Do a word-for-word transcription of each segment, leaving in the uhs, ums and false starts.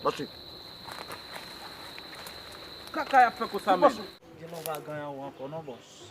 Mache. Kaka y ap fè konsa menm. Gen lè w pa ganyan ou ankò non, bòs.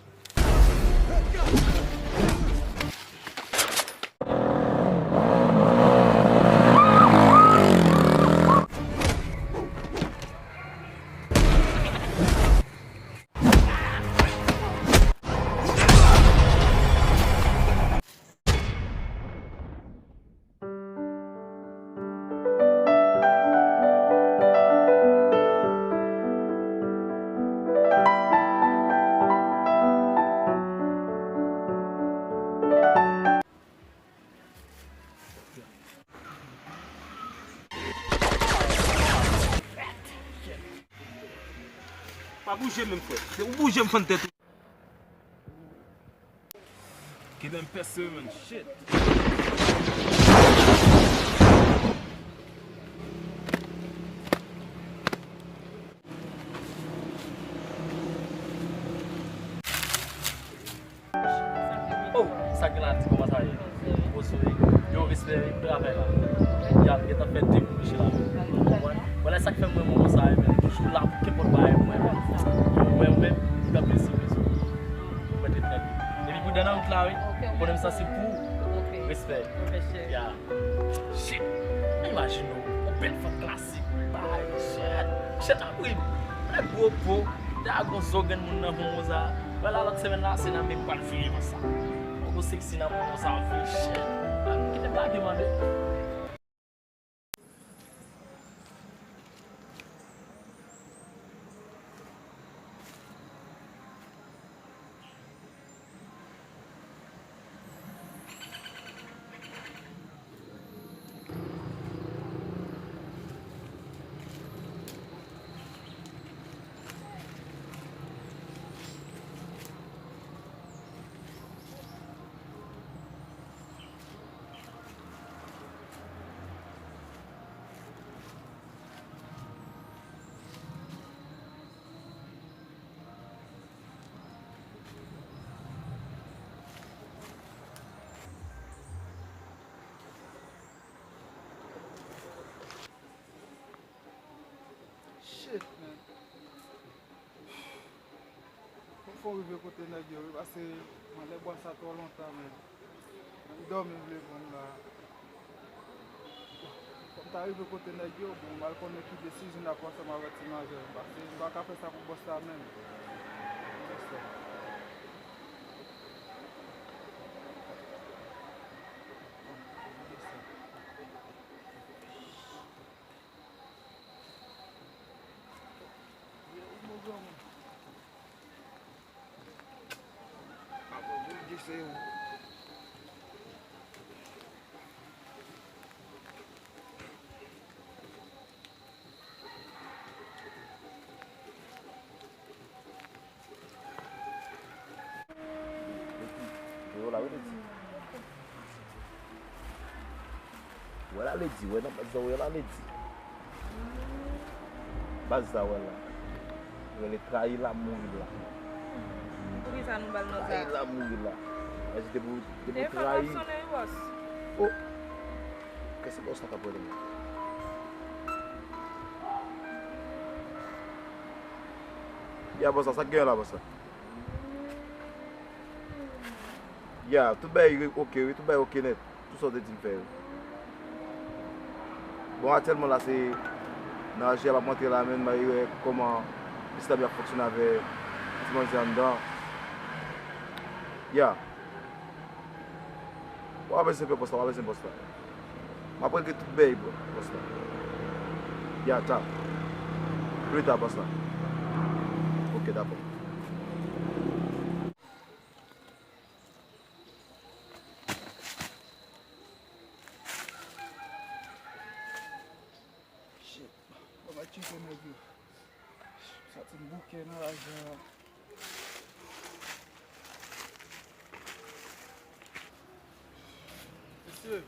Pa bouje menm, frè. Se ou bouje, m fann tèt ou. Kite m pèse, man. Shit. Oh, sa gen la, di kòman sa ye? Pozo, yo, respè, wi, travay la. Y ap gentan fè de moun miche la. Konprann? Vwala sa k fè mwen renmen sa, men toujou la pou kenpòt bagay pou mwen. Mwen menm, li t ap plezi, plezi. Mwen te fè. Epi pou dan nan wout la, wi. Konnen m sa se pou ou. Respè. Ya. Shit. Imajine w, yon bèl fanm klasik. Bay, shit. Shit ap ri. Lè gwo po, ta gon zo grenn moun nan pou mouza. Wè la lòt semèn la, se nan men pral vini konsa. Yon gwo seksi nan mouza vini, shit. Kite m lage mande. Shit, man. Fò, fò rive kote nèg yo, wi, paske m anlè bwa sa twò lontan, men. Menm dòmi vle pran m la. Fò m ta rive kote nèg yo, bon, m al konnen ki desizyon n ap pran ansanm avèk ti manzè, paske m pa ka fè sa pou bòs la menm. Bòs la. Yo la, yo te di. Wè la ledi, wè nan baz la, wè la ledi. Baz la, wè la. Yo rele trayi la mouri la. Poukisa nou ba l non sa? Trayi la mouri la. Mas depi, depi trayi. Telefòn ap sonnen wi, bòs. Oh. Kè se bòs la k ap rele m. Ya, bòs la, sa k genyen la, bòs la? Ya, tout bagay re-, oke, wi, tout bagay oke nèt. Tout sa w te di m fè yo. Bon, aktyèlman la, se nan aje a m ap rantre la, men m al wè kòman sistèm yo ap fonksyone avè ti manzè anndan. Ya. W ap bezwen pè bòs la, w ap bezwen bòs la. M ap regle tout bagay, bò-, bòs la. Ya, ta. Pli ta, bòs la. Oke, dakò. Shit. Fò m al tcheke nèg yo. Santi m bouke nan laj la. Mesye.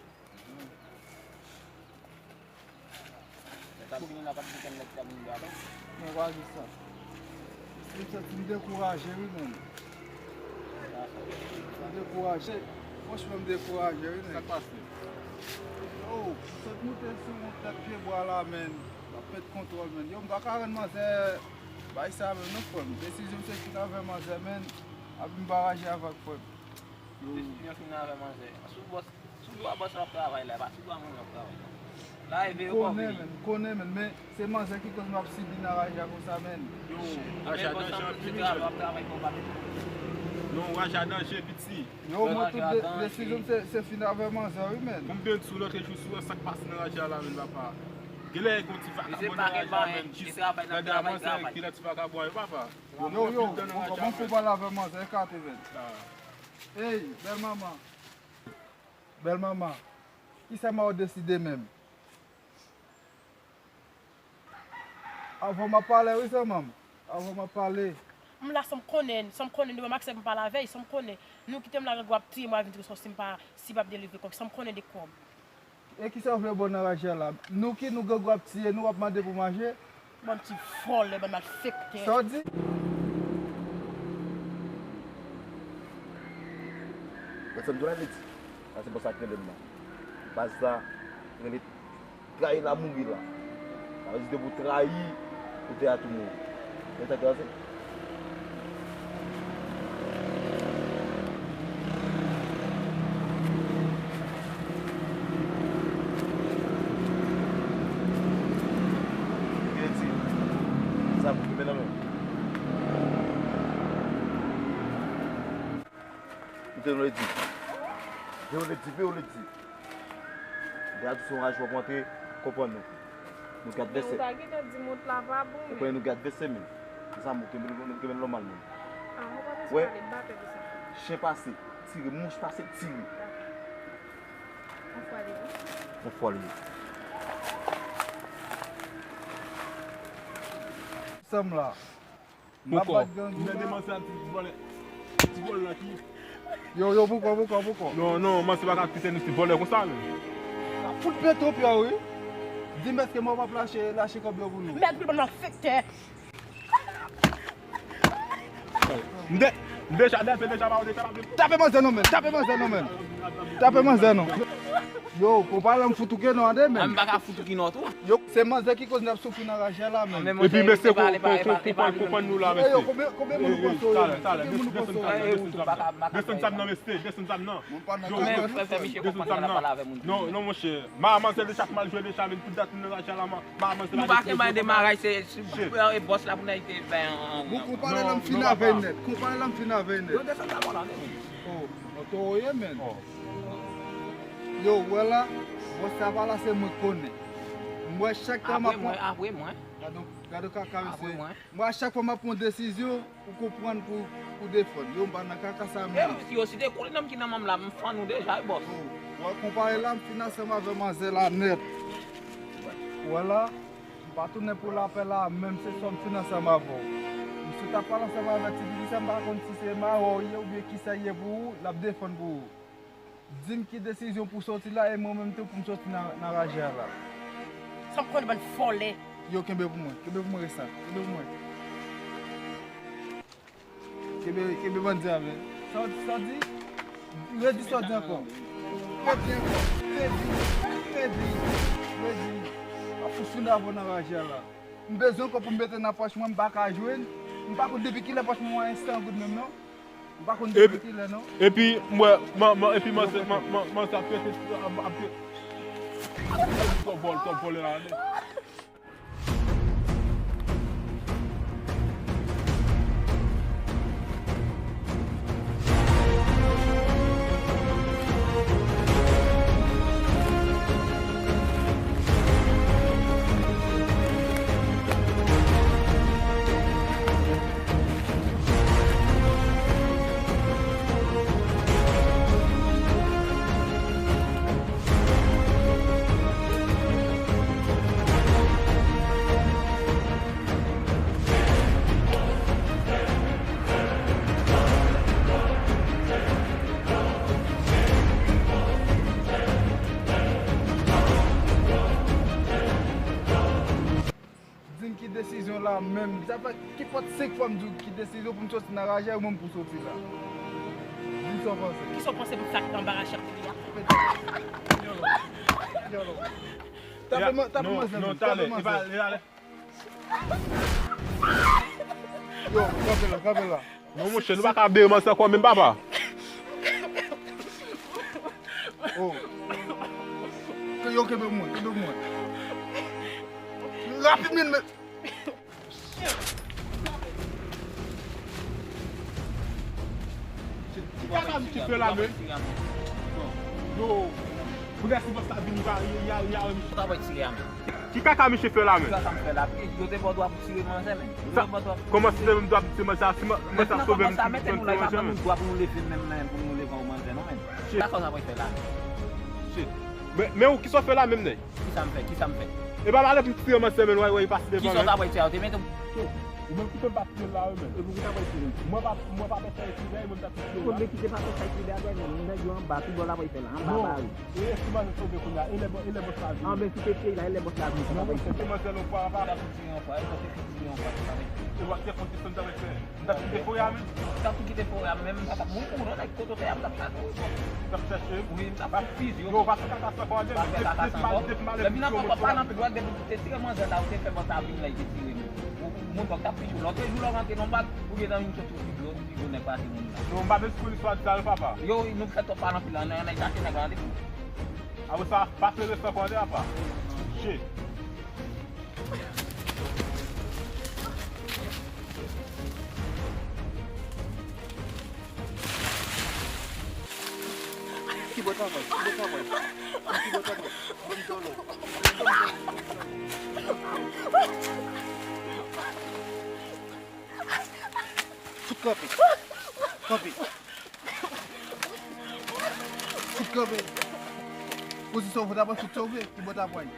Pou vini la, pa t gen lèt la, moun dwa, non? Non, pa di sa. M santi m dekouraje, wi, menm. M dekouraje. Franchman, m dekouraje, wi, menm. Sa k pase? Yo, m sot moute sou yon tèt pyebwa la, menm. M ap pèd kontwòl, menm. Yo, m pa ka rann manzè bay sa, menm, non, frè m. Desizyon m se fin avè manzè, menm. Epi m pa raje avè l, frè m. Yo. Desizyon fin avè manzè. Sou bòs Sou dwa bòs la ap travay la, e pa sou dwa moun nan ap travay la. La e veye w pa veye. M konnen, menm, m konnen, menm, men se manzè ki koz m ap sibi nan raja konsa, menm. Yo, raja danje anpil, wi, frè m. Non, raja danje, piti. Yo, mwen, tout de-, desizyon m se, se fin avè manzè, wi, menm. Konbyen sou lòt jou sou sa k pase nan raja la, menm, papa? Genlè gen yon ti vakabon nan raja, menm, jis gade a manzè, kilè ti vakabon yo, papa. Yo, yo, bon, bon, fò pale avè manzè, ekate, menm. Ey, bèl manman. Bèl manman, kisa m a w deside menm? Avan m ap pale, wi, zanmi m. Avan m ap pale. M la san m konnen, san m konnen, depi m aksepte m pale avè l, san m konnen. Nou kite m la, grangou ap tiye m, al vin tou sòsi m pa, si p ap delivre kòb, san m konnen de kòb. E kisa w vle bon nan raje a la? Nou ki nou grangou ap tiye, nou w ap mande pou manje? Bann ti vòlè, bann malfektè. Sa w di? Wè sa m di w la, Leti? Sa se bòs la k rele m la. Baz la, rele trayi la mouri la. Sa vle di depi w trayi, ou te a tou mouri. Men sa k pase? Leti, zam ou kenbe nan men w. Ou te yon Leti. Te yon Leti, pi yon Leti. Gad sou raj w ap rantre, konprann nou. Nou gad vèsè. Men ou ta gentan di mont la pa bon, men. Ou konnen nou gad vèsè, men. Zam ou kenbe, nou kenbe l nòmal, men. Ah, ou pa bezwen pale, m pa pè de sa. Chen pase, tire, mouch pase, tire. Dakò. Yon fwa li ye. Yon fwa li ye. Sanm la. Poko. M nan demanse a ti vòlè. Ti vòlè la ki. Yo, yo, poko, poko, poko. Non, non, manzè pa ka kite nou ti vòlè konsa, men. Fout pete w pye, wi. Di m èske mò p ap lache, lache kòb yo pou nou? Mèt, wi, bann malfektè. M de-, m deja nève, deja pa, deja pa. Tape manzè non, men. Tape manzè non, men. Tape manzè non. Yo, konpa la m fout ou ke non, ande, men. Ah, m pa ka fout ou ki non, tou. Yo, se manzè ki koz n ap soufri nan raje a la, men. Epi, mesye, konprann nou la, mesye. Yo, konbyen, konbyen moun ou panse w ye, men? Konbyen moun ou panse w ye? Desann zam nan, mesye, desann zam nan. Yo, desann zam nan. Non, non, monchè. Manzè deja ap mal jwe deja, men tout dat moun nan raje a la, manzè la. Nou pa gen bay demaraj, se, se, e bòs la pou n al te fè an. Bon, konpa la m fin avè nèt. Konpa la m fin avè nèt. Yo desann zam la, men. Oh, non, toro ye, men. Yo, w wè la, bòs sa pa la, se mwen k konnen. M wè chak tan m ap pran. Apre mwen, apre mwen. Gade, gade kaka, mesye. Apre mwen. M wè a chak fwa m ap pran desizyon, ou konprann pou, pou defann. Yo, m pa nan kaka sa, men. Yo, si te koule nan m ki nan manm la, m fann ou deja, wi, bòs. Oh, w wè konpa la, m fin ansanm avè manzè la nèt. W wè la, m pa tounen pou lapè la, menm se sò m fin ansanm avè w. M sot ap pale ansanm avè ti pitit sa, m pa konn si se mawè w ye oubyen kisa l ye pou ou, l ap defann pou ou. Di m ki desizyon pou w sòti la, e mwen menm tou pou m sòti nan, nan raje a la. Sa m konnen bann vòlè. Yo, kenbe pou mwen, kenbe pou mwen, rès la, kenbe pou mwen. Kenbe, kenbe bandi a, men. Sa w di, sa w di? Redi sa w di ankò. Redi ankò, redi, redi, redi. Pa fout fin avè w nan raje a la. M bezwen ankò pou m mete nan pòch mwen, m pa ka jwenn. M pa konn depi kilè pòch mwen an san goud menm, non. M pa konn depi kilè, non. Epi, m wè, man, man, epi manzè, man, man, manzè ap pete, ap, ap pete. Twòp vòl, twòp vòlè la, men. Yo la menm, sa fè ki pòt senk fwa m di w kite Sizo pou m soti nan raje, ou menm pou soti la. Di m sa w panse. Kisa w panse pou sa k anba raje a? Tape man-, tape manzè, tape manzè. Yo, kanpe la, kanpe la. Non, monchè, nou pa ka ap dèyè manzè ankò menm, papa. Oh. Yo, kenbe mwen, kenbe mwen. Rapid, men, men. Ki kaka misye fè la menm? Yo, pou lè si bòs la vini, y a, y a, y a, y a, misye. Sa va tire a menm. Ki kaka misye fè la menm? Ki kaka m fè la? Yo te ba w dwa pou tire manzè, men. Yo te ba w dwa pou tire. Kòman si te ba m dwa pou tire manzè, si manzè ap sove m, m tire manzè, men. Dwa pou nou leve menm, men, pou nou leve yon manzè, non, men. Shit. Sa fè sa va fè la menm. Shit. Men, men ou, kisa w fè la menm, nèg? Kisa m fè? Kisa m fè? E pa pale pou m tire manzè, men, wè, wè, li pase devan, men. Kisa w ta pral tire? Ou te mete m. Ou menm ki fè m pa tire la, wi, men. E pou ki ta pral tire? Mwen pa, mwen pa fè sa etidye, mwen ta tire la. Konn kite pa fè sa etidye, men, nèg yo anba, tout bò la pral fè la, anba bari. E si manzè sove kounye a, e lè bò-, e lè bòs la vini. Anben, si te tire la, e lè bòs la vini, sa ta pral fè. Non, men, se manzè la, ou pa, pa. Ou ta tou tire yon fwa, e sa te fè tire yon fwa, sa ta pral fè. E w ap te konn ki fè m ta pral fè. M t ap kite foray a menm. M t ap kite foray a menm, m pa t ap mouri, non, nèg kote w te ye a, m t ap chèche w. M t ap chèche w? Wi, m t ap fè fizi yo. Yo, pa fè kaka sa ankò, Adyen. Pa fè kaka sa ankò. Lè m vin ankò, pa nan pil dwat, depi w te tire manzè la, ou te fè manzè la, ou te fè manzè a vin la, li te tire menm. Ou, ou, moun dòk t ap fizi w. Lòt jou lè w rantre nan bak, ou gentan vin soti ou pi gwo, ou pi gwo nèg pase moun nan. Yo, m pa bezwen konnen istwa sa yo, papa. Yo, nou fè twòp pale anpil la, nèg, nèg chache nèg la depi. Apre sa, pa fè resan ankò, tande, papa. Shit. Ki bò travay? Ki bò travay? Ki bò travay? Ban m dòlè. Fout kanpe. Kanpe. Fout kanpe. Pozisyon w fout ap fout sove, ki bò t ap pran?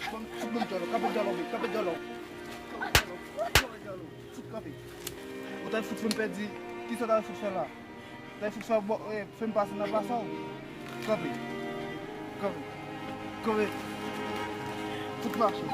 Fout ban m dòlè, kanpe dòlè, kanpe dòlè. Fout kanpe. Ou t al fout fè m pèdi. Kisa w t al fout fè la? Lè fout fè bò, eh, fè m pase nan plas ou. Kanpe. Kanpe. Kanpe. Fout mache.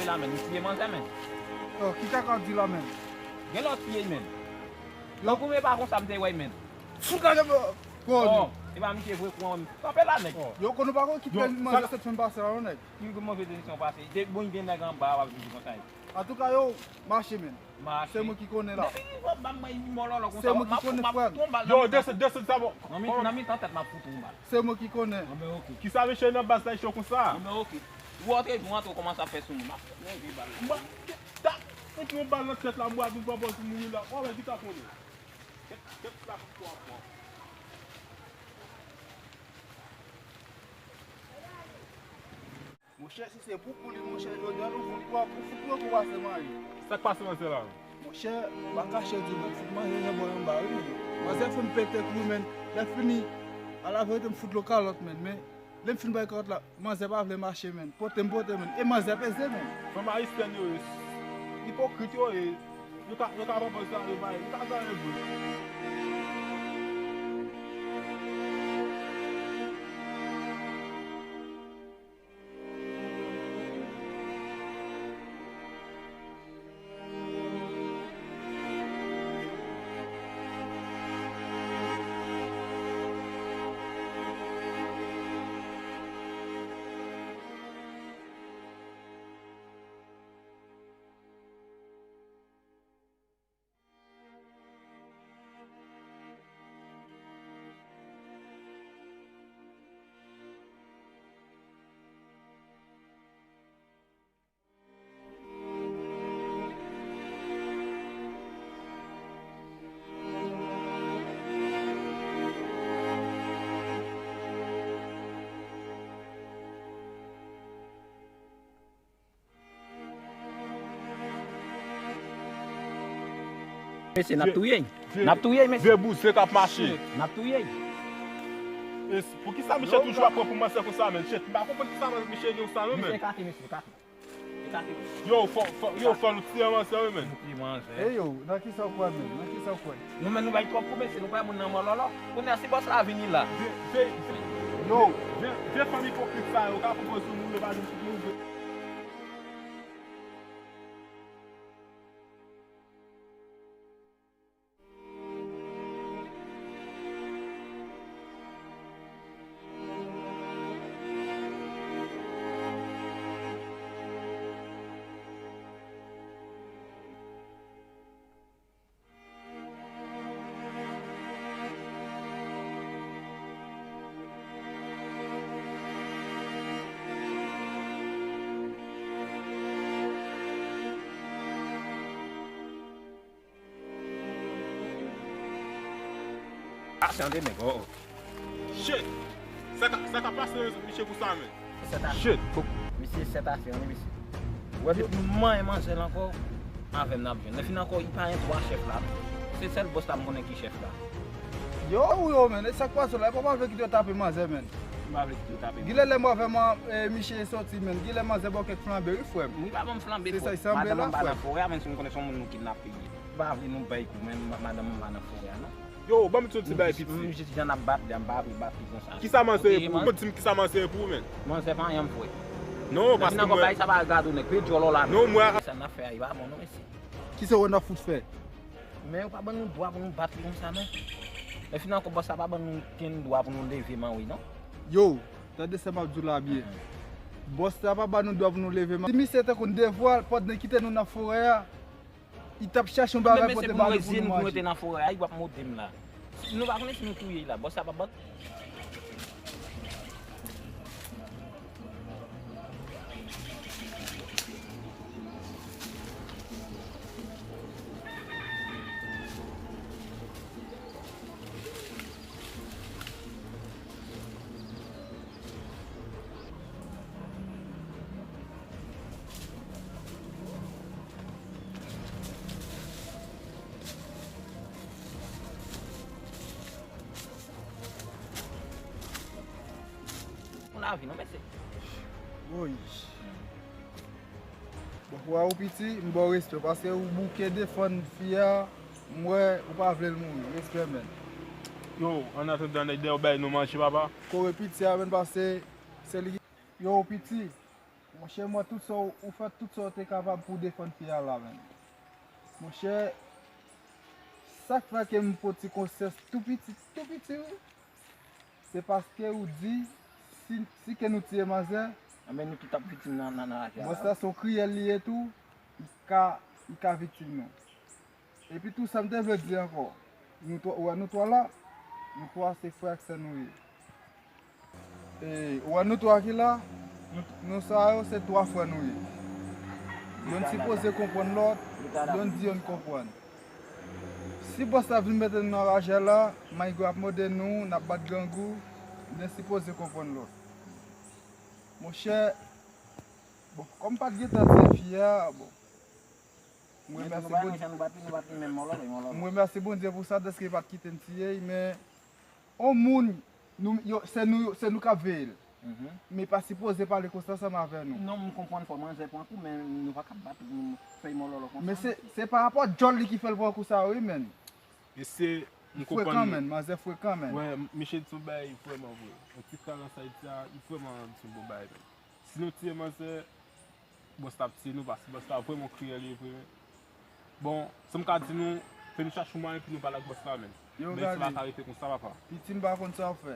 la, men, li tiye manzè, men. Oh, ki kaka w di la, men? Gen lòt piye, men. Tankou men pa konsa m te wè, men. Fout lage bò. Kò. Oh, e pa misye vre kouran. Kanpe la, nèg. Yo, konnen pa konn ki tèl manzè sot fè m pase la, non, nèg. Ki move desizyon pase. Depi bon, gen nèg anba, w ap vin di konsa. Antouka, yo, mache, men. Mache. Se mwen ki konnen la. Depi w ap ban mwen mòlòlò konsa, se mwen ki konnen, frè m. Yo, desann, desann sa, bon. Nan mi, nan mitan tèt, m ap fout ou yon bal. Se mwen ki konnen. Anben, oke. Kisa mesye nan baz la cho konsa? Anben, oke. Ou antre, nou antre, ou kòmanse ap fè sou moun. M ap fout yon bal. M ap ta fout yon bal nan tèt la, m ap vin pran pòz pou mouri la. Ou wè ki ta konnen. Kèt, kèt la pou twa fwa. Monchè, si se pou kou li, monchè, jodi a nou fout pran pou fout pran kou pase mari. Sa k pase manzè la? Monchè, m pa kache di w, men, fout manzè jan bò anba, wi, men. Manzè fè m pete kou, men. Lè fini, alaverite, m fout lo kalòt, men. Men, lè m fin bay kalòt la, manzè pa vle mache, men. Pote m pote, men. E manzè peze, men. Fanm ayisyèn yo ye, ipokrit yo ye. Yo ka, yo ka pran pòz sa, yo pa, yo ka gade vre. Mesye, n ap touye l. N ap touye l, mesye. Vye bouzen k ap mache. N ap touye l. E s-, poukisa misye toujou ap pran pou manzè konsa, men? Shit, m pa konprann kisa misye gen konsa, non, men. Mesye, ekate, mesye, ekate. Ekate, mesye. Yo, fò, fò, yo, fò nou tiye manzè, wi, men. Nou tiye manzè. E yo, nan kisa w kwè, men? Nan kisa w kwè? Nou menm nou bay twòp kou, mesye, nou kwè moun nan mò lòlò. Kounye a, si bòs la vini la. Vye, vye, vye, yo, vye, vye fanm ipokrit sa yo, ka pran pòz sou moun, yo pa di m si nou vre. Pase an de nèg, oh, oh. Shit! Sa ka, sa ka pase misye konsa, men? Shit! Misye sèt afè, wi, misye. Ou wè, depi nou manyen manzè l ankò, avè m n ap jwenn. Lè fini ankò, li pa gen twa chèf la, non. Se sèl bòs la m konnen ki chèf la. Yo, wi, yo, men, e sa k pase la? E pa m vle kite yo tape manzè, men. M pa vle kite yo tape manzè. Gilè lè m avè man, e, misye soti, men. Gilè manzè ba w kèk flanbe, wi, frè m. Li pa ban m flanbe, frè m. Se sa, li sanble la, frè m. Madanm anba nan forè a, menm si m konnen se yon moun nou kidnape ye. M pa vle nou bay kou, men ma-, madanm anba nan forè a, non. Yo, ban m di yon ti bagay, piti. M, m jis jan ap bat li, m pa vle bat li konsa. Kisa manzè ye pou ou? Di m kisa manzè ye pou ou, men. Manzè pa anyen, frè. Non, paske mwen. Lè fini ankò, bagay sa pa gade w, nèg. Pe djòl w la, non. Non, mwen. Sa n ap fè a, e pa bon, non, mesye. Kisa w wè n ap fout fè? Men yo pa ban nou dwa pou nou bat li konsa, non. Lè fini ankò, bòs la pa ban nou kenn dwa pou nou leve man wi, non. Yo, tande sa m ap di w la byen. Bòs la pa ban nou dwa pou nou leve man. Si misye te konn devwa l, pandan l kite nou nan forè a, li t ap chache yon bagay pote ba nou pou nou manje. Menm mesye pou nou rete nan forè a, li p ap mòde m la. Si, nou pa konnen si nou touye l la, bòs la p ap ban. Pou lavi, non, mesye. Woy. Bon, pou ou piti, m ba w respè, paske ou bouke defann fi a, m wè ou pa vle l mouri. Respè, men. Yo, an atandan, nèg dèyè w bay nou manje, papa. Kore piti a, men, paske se li ki, yo, piti. Monchè, mwen, tout sa w, ou fè tout sa w te kapab pou w defann fi a la, menm. Monchè, sa k fè ke m pran ti konsyans tou piti, tou piti, wi. Se paske ou di, si, si ke nou tiye manzè, Anben, nou tout ap viktim nan, nan, nan afè a la. Bòs la se yon kriyèl li ye tou, li ka, li ka viktim nou. Epi tou, sa m te vle di ankò, nou twa, ou wè nou twa la, nou twa se frè ak sè nou ye. E, ou wè nou twa ki la, nou, nou sa yo se twa frè nou ye. Yonn sipoze konprann lòt, yonn di yonn konprann. Si bòs la vin mete nou nan raje la, Maygo ap mòde nou, n ap bat grangou, nou sipoze konprann lòt. Monchè, bon, kòm pa t gentan tiye fi a, bon. M Men tou remèsye nou pa Bondye, jan nou bat li, nou bat li menm mòlò, mòlò. M remèsye Bondye pou sa, dèske li pa t kite n tiye l, men yon moun, nou, yo, se nou, se nou k ap veye l. Mhm. Men pa sipoze pale konsa ansanm avè nou. Non, m konprann fò manzè pran kou, men nou pa ka bat, nou fè l mòlòlò konsa. Men se, se pa rapò djòl li ki fè l pran kou sa, wi, menn. Mesye, m konprann. Frekan, menn, manzè frekan, menn. Wè, m-, misye di yon bagay vrèman vre. Yon ti kalans Ayiti a, li vrèman di yon bon bagay, menn. Si nou tiye manzè, bòs la ap tiye nou, paske bòs la vrèman kriyèl, li vre, menn. Bon, sa m ka di nou, fè nou chache yon mwayen pou nou pale ak bòs la, menn. Yo, men sa pa ka rete konsa, papa. Piti, m pa konn sa w fè.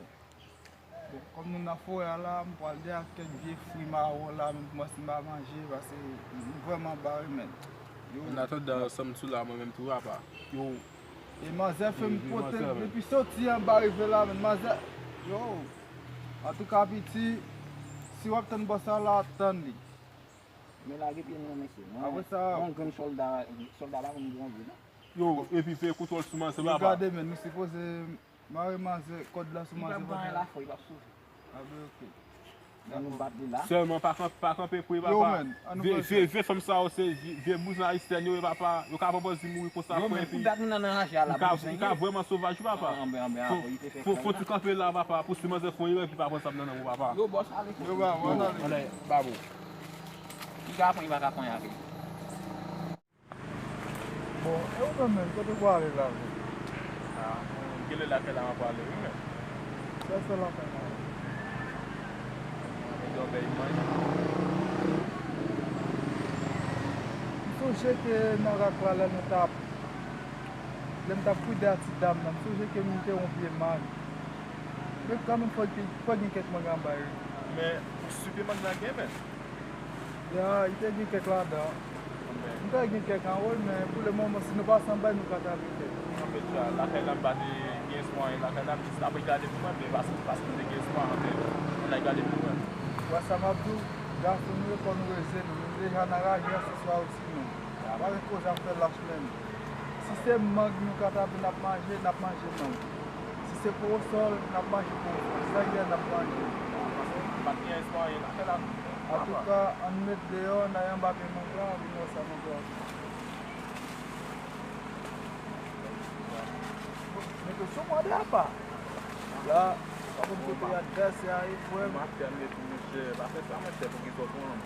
Bon, kòm nou nan forè a la, m pral dèyè ak kèk vye fwi mawon la, menm pou mwen si m pa manje, paske m vrèman bare, menn. Yo. An atandan, sa m tou la, mwen menm tou, papa. Yo. E manzè fè m pote l depi soti anba rive la, menn, manzè. Yo. Antouka, piti, si w ap tann bòs la la, tann li. Men lage pye nou, mesye. Apre sa, yon grenn sòlda, sòlda pa konn grandi, non. Yo, epi fè kontwòl sou manzè, papa. Yo, gade, men, nou sipoze mare manzè, kòd la sou manzè, papa. Li p ap gen anyen la fò, li p ap sove. A, ben, oke. Dakò. Ann nou bat li la. Sèlman pa kanpe, pa kanpe pre, papa. Yo, men, ann nou fè sa. Vye, vye, vye fanm sa yo, se vye, vye bouzin ayisyèn yo ye, papa. Yo ka pran bòz li mouri konsa, frè, epi pou dat nou nan raje a la, li ka, li ka vrèman sovaj, wi, papa. Anben, anben, anben, li te fè. Fò, fò ti kanpe la, papa, pou si manzè fè yon erè, epi pa pran zam nan nan men w, papa. Yo, bòs, ale. Yo, ba, ann ale. Ann ale, babo. Li ka pran, li pa ka pran avè l. Bon, e ou menm menm, kote w prale la menm? A, m gen lè lakay la m ap prale wi menm. Sa w fè lakay la? Mwen gen yon bèl imaj. M sonje ke nan rak la lè nou t ap, lè m t ap kwit dèyè ti dam nan, m sonje ke m te wè yon pye mang. Men kanmenm fò, fò gen kèk mang anba yo. Men ou si pye mang nan gen menm? Ya, li te gen kèk ladan. M kwè gen kèk anwo l, men pou le moman, si nou pase anba l, nou ka trape kèk. Anfèt, sa, lakay la, m pa te gen espwa anyen lakay la, m jis t ap regade pou mwen, men paske, paske m te gen espwa antre, m al gade pou mwen. Wè sa m ap di w, gason nou ye, fò nou reze nou. Nou deja nan raje a, se swa ou si nou. Pa gen koze ap fè lach menm. Si se mang nou ka trape, n ap manje, n ap manje mang. Si se kowosòl, n ap manje kowosòl. Sa gen, n ap manje. Pa t gen espwa anyen lakay la. Antouka, ann met deyò, n al anba pye mang la, ann wè sa nou pral fè. Mete sou mwen de apa. La, pa konn kote y ap vèse a, e frè m. M ap fèmen tou, monchè. Pa fè sa, monchè, pou gen zòt pran.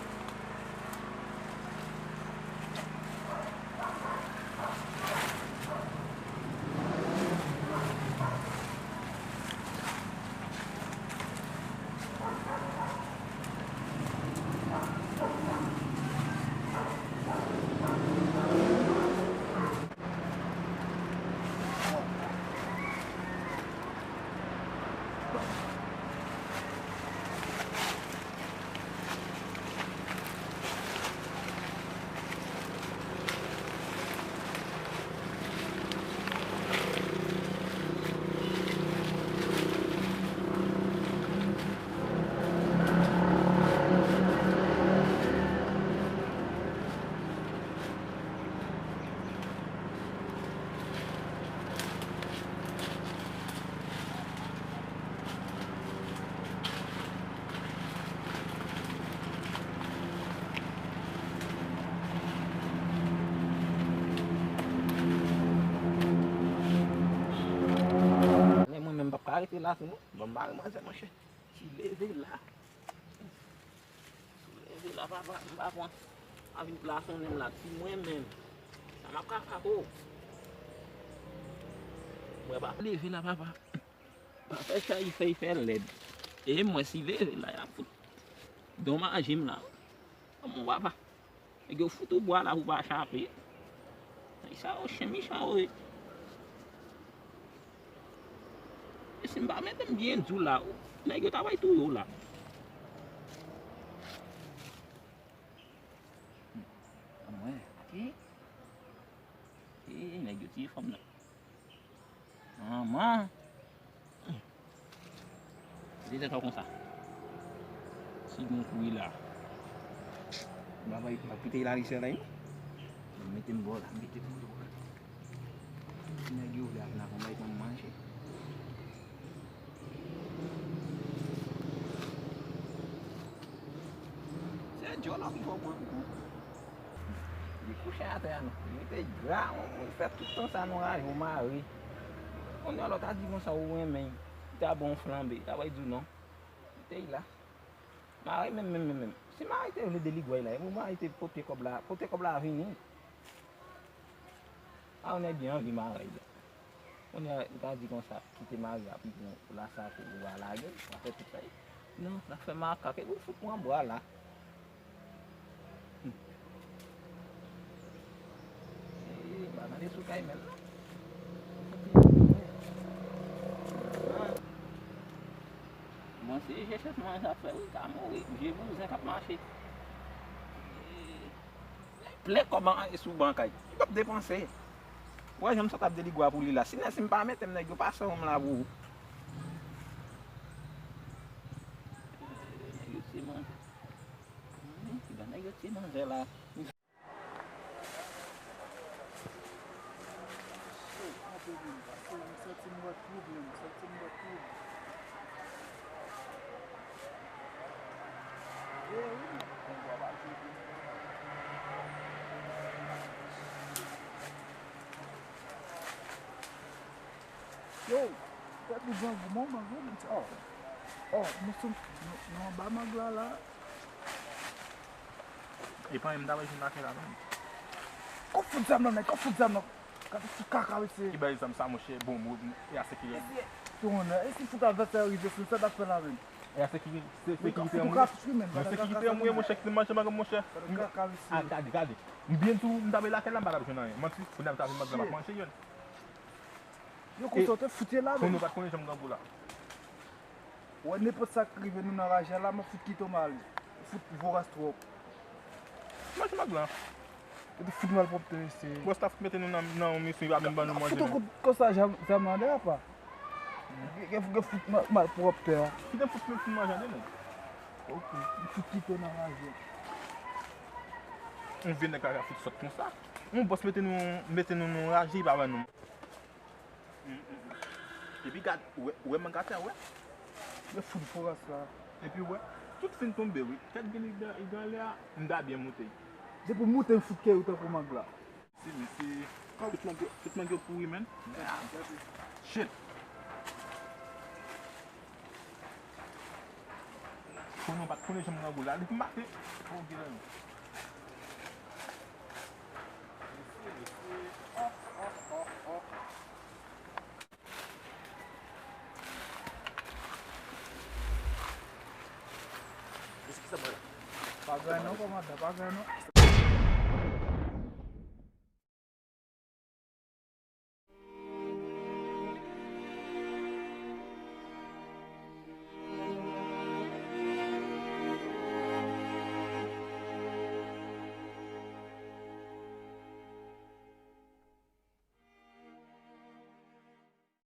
Men mwen menm, m p ap ka rete la tou non. Ban m bare manzè, monchè. Ti leve la. Ti leve la, papa, m pa pran. A vin plasonnen m la, ti mwen menm. Sa m ap ka fè ko? Mwen pa leve la, papa. Pa fè sa, li fè, li fè lèd. E mwen, si leve la, y ap fout donmaje m la. Mon papa. Nèg yo fout ou bwa la pou pa chape. Nèg sa yo chen mechan yo ye. E si m pa mete m byen di w la, nèg yo ta pral touye w la. Anmwey, e, e, nèg yo tiye fanm nan. Manman. Kite tèt ou konsa. Si gon kouri la. M pa bay, m pa kite la, li sèl la, wi. Mete m bò la, mete m bò la. Si nèg yo vle ap nan konbay pou m manje. Se djòlò ki fò pran kou. Li kouche atè a non. Li te gra, ou, ou fè tout tan sa nan raje, ou mare. Kounye a lòt a di konsa ou renmen, li ta bon flanbe, ta bay di w non. Li te la. Mare menm, menm, menm, menm. Si mare te vle deligway la, e pou mare te pote kòb la, pote kòb la vini. A, ou nèg gen anvi mare la. Kounye a, ou ta di konsa, kite mari a pi bon, ou lasa pou ou a lage, ou a fè tout sa. Non, l ap fè makak, epi ou fout pran bwa la. Hmm. Ee, pa gade sou kay menm, non. Bon, se jechèt manje ap fè, wi, ka mouri, vye bouzen k ap mache. Ee. Plen kòb an sou bankay. Li p ap depanse. Ou wè jan m sot ap deligwa pou li la. Si nèg, si m pa mete m nèg yo pa sòm la pou ou. Nèg yo tiye manzè. Nèg yo tiye manzè la. Yo, tèt li grangou, mwen, mwen, mwen, oh, oh, nou sou, nou, nou anba mang la, la. E pa menm, m ta wè jwenn lakay la, menm. Kò fout zam nan, nèg, kò fout zam nan. Gade ti kaka, mesye. Ki bay zam sa, monchè? Bon, bon, e a sekirite. Mesye, tounen, e si fout advèsè rive sou sa, t ap fè la menm? E a sekirite, se sekirite an mwen. Non, sekirite an mwen, monchè, kite manje, manje, monchè. Gade kaka, mesye. A, gade, gade. M byen di w, m ta bay lakay la, m pa t ap jwenn anyen. Manti, kounye a m ta vin manje, m ap manje youn. Yo konsa w te fout ye la menm. Kounye w pa t konnen jan m grangou la. Wè, nenpòt sa k rive nou nan raje a la, m ap fout kite w m ale. Ou fout voras twòp. Manje mag lan. Ou te fout malpwòpte, mesye. Bòs la fout mete nou nan, nan yon misyon, li pa menm ban nou manje menm. Fout ou konsa, zam nan de apa. Gen, gen fout mal, malpwòpte a. Kite m fout mete nou manje de menm. Ok, m fout kite w nan raje. Yon vye nèg la ka fout sòt konsa. Yon bòs mete nou, mete nou nan raje, li pa ban nou. Epi gad, ou wè, ou wè mangaka, wè. Yo fout voras la. Epi wè, tout fin tonbe, wi. Tèt gen li dan, li dan lè a, m ta byen moute. Depi w moute, m fout kè ou tankou mang la. Si, mesye, tout mang yo, tout mang yo pouri, menn. Shit. Konnen w pa t konnen jan m nan gou la. Depi maten, oh, gen la. Mesye, mesye. Oh, oh, oh, oh. Eskize mwen la. Pa gen non, kòmandan, pa gen non.